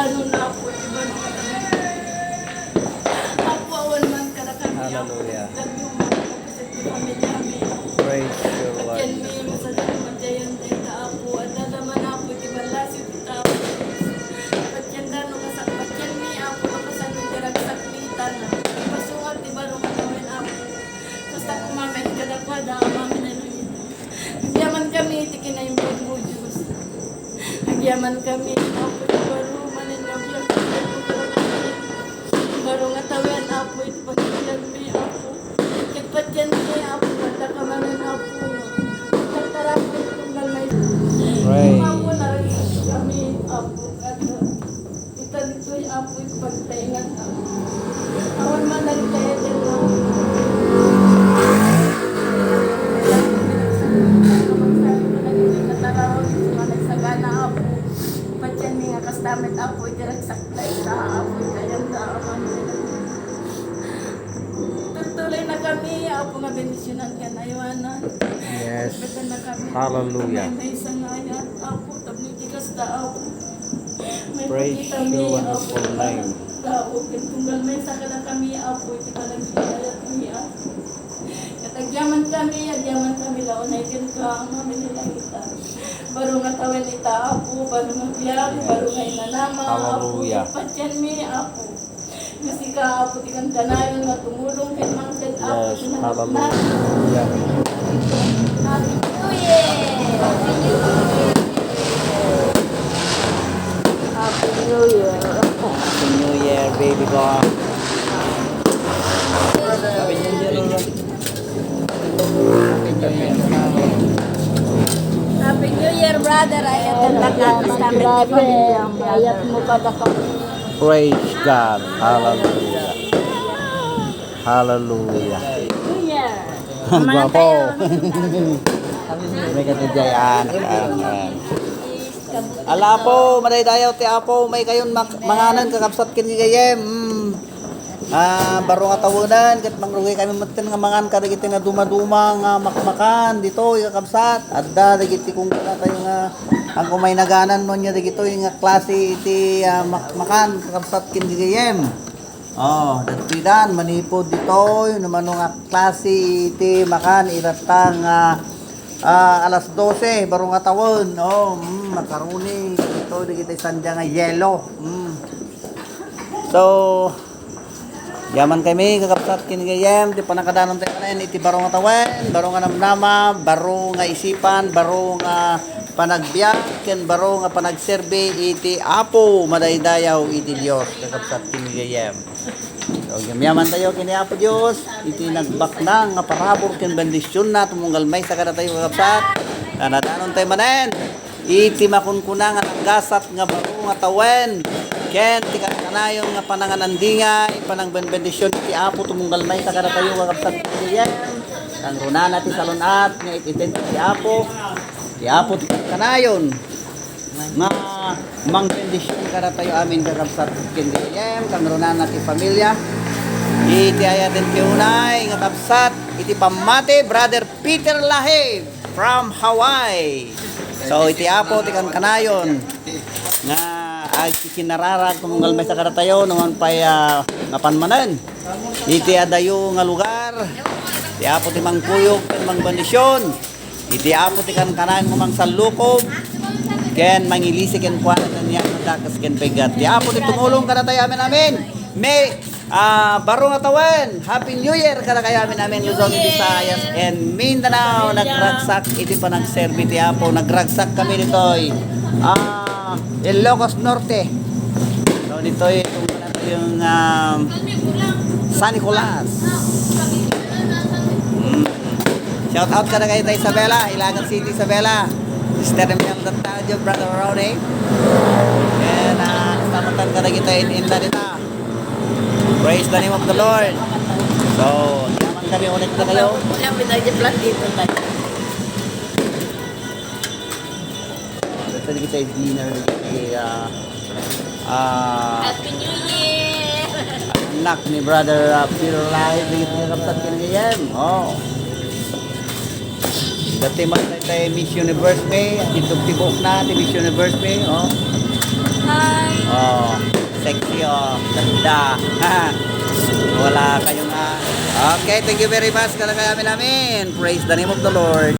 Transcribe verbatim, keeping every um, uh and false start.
Ano na, Apo, iba na kami. Apo, awan man kadakami, Apo, Hallelujah. Nagduma, Apo, sa pamilya mi. Praise you, Lord. Pagyan mi, masada, matiayan, dayta, Apo. At dadaman, Apo, iti balasi, iti tao. Pagyan, dano, kasak-, pagyan mi, Apo, kapasan, iti ragsak mi, itana. Pasungat, ti baro, matawen, Apo. Basta kumamen, kadakwada, Ama mi, nanangin. Agyaman kami iti kinaimbag mo, Dios. Agyaman kami, Apo, ti baro, manen nga biag, baro nga tawen, Apo, iti pagbiag mi, Apo. Ket patian mi, Apo, adda ka manen, Apo. Pagtarapay, tunggal may Pray. Apo, naragsak kami, Apo, kada. Ita ditoy, Apo, iti pagtaingan, Apo. Awan man dagiti ayaten, Apo. Kataraon, iti managsagana, Apo. Patian mi nga kasta met, Apo, iti ragsak dayta, Apo, iti ayanda, Apo. Tutulay na kami, Apo, nga bendisionan ken aywanan. Yes. Pagbitan na kami. Hallelujah. May, may sangayat, Apo, tapno iti kasta, Apo. May Praise pakita your mi, wonderful Apo, name. Tao, ket tunggal may sakana kami, Apo, iti panagbiayat mi, Apo. Ket agyaman kami, agyaman kami la unay kenka, Ama mi iti langit. Baro nga tawen ita, Apo, baro nga biag, baro nga inanama, Apo, Hallelujah. Patian mi, Apo. Nga sika, Apo, ti kankanayon nga tumulong ken mangted, Apo, Yes, ti managna. Hallelujah. Happy New Year! Happy New Year! Happy New Year, baby boy. Happy New Year. Happy New Year, brother. Ayat ang taga-, Testament ni Pamilya, brother. Ayat mo kada ka. Praise God. Hallelujah. Hallelujah. New Year. Ang gwapo. May katidjay, ah, nakaangan. Ala po, madaydayaw ti Apo, may kayon mak-, manganan, kakabsat ken gigayem. Mm. Ah, baro nga tawenan, ket mangrugay kami metten nga mangan kadagiti nga dumaduma nga makmakan ditoy, kakabsat. Adda dagiti kung kunatayo nga, ang kumay naganan no nia dagitoy nga klase iti, ah, makmakan, kakabsat ken gigayem. Oh, dagitoy dan, manipud ditoy, no mano nga klase iti makan, iratta nga, ah, alas dose, baro nga tawen. Oh, mm, macaroni, ditoy, dagiti sanda nga yelo. Mm. So, agyaman kami, kakabsat, ken gayem, ti pannakadanon tayo manen, iti baro nga tawen, baro nga namnama, baro nga isipan, baro nga panagbiag, ken baro nga panagserbi, iti Apo, madaydayaw, iti Dios, kakabsat, ken gayem. So, agyaman tayo, ken ni Apo Dios, iti nagbaknang nga parabur, ken bendisionna, tumunggal maysa kadatayo, kakabsat, tanadanon tayo manen. Iti makunkuna nga naggasat nga baro nga tawen, ken ti kankanayon nga pananganandingay, panangbenbendision ti Apo tumunggal maysa kadatayo, kakabsat, ken gayem. Kangrunana ti salun-at nga it-iten ti Apo, ti Apo ti kankanayon nga mangbendision kadatayo amin, kakabsat, ken gayem. Kangrunana ti familia, iti ayaten ti unay nga kabsat, iti pammati, Brother Peter Lahib from Hawaii. So, iti Apo ti kankanayon nga agkikinararag tumunggal maysa kadatayo, no man pay, ah, mapan manen iti adayo nga lugar. Ti Apo ti mangkuyog ken mangbendision. Iti Apo ti kankanayon nga mangsallukob ken mangilisi kenkuana ken yan nga dakes ken piggat. Ti Apo ti tumulong kadatayo. Amen, amen. May Ah, baro nga tawen, Happy New Year kadakayo amin, amin, Luzon, Visayas, and Mindanao. Nagragsak iti panagserbi ti Apo. Nagragsak kami ditoy, ah, Ilocos Norte. So, ditoy itong, yung, um, San Nicolas. Mm. Shout out kadakayo ta Isabela, Ilagan City, Isabela. Sister Imelda Tajo, Brother Ronnie. And, ah, kasama tan kadagita in, in dita. Praise the name of the Lord. So, yaman kami ulit na kayo. Kami dahil di platito tayo. Dito kita dinner, kaya, ah, Happy New Year! Anak ni Brother, ah, Peter Lai, dito kita kapsat kinagiyan. Oh. Dati man tayo Miss Universe May, dito tibok na, ti Miss Universe May, oh. Oh, sexy, oh. Ganda. Wala kayong, ah. Okay, thank you very much, kadagiti amin-amin. Praise the name of the Lord.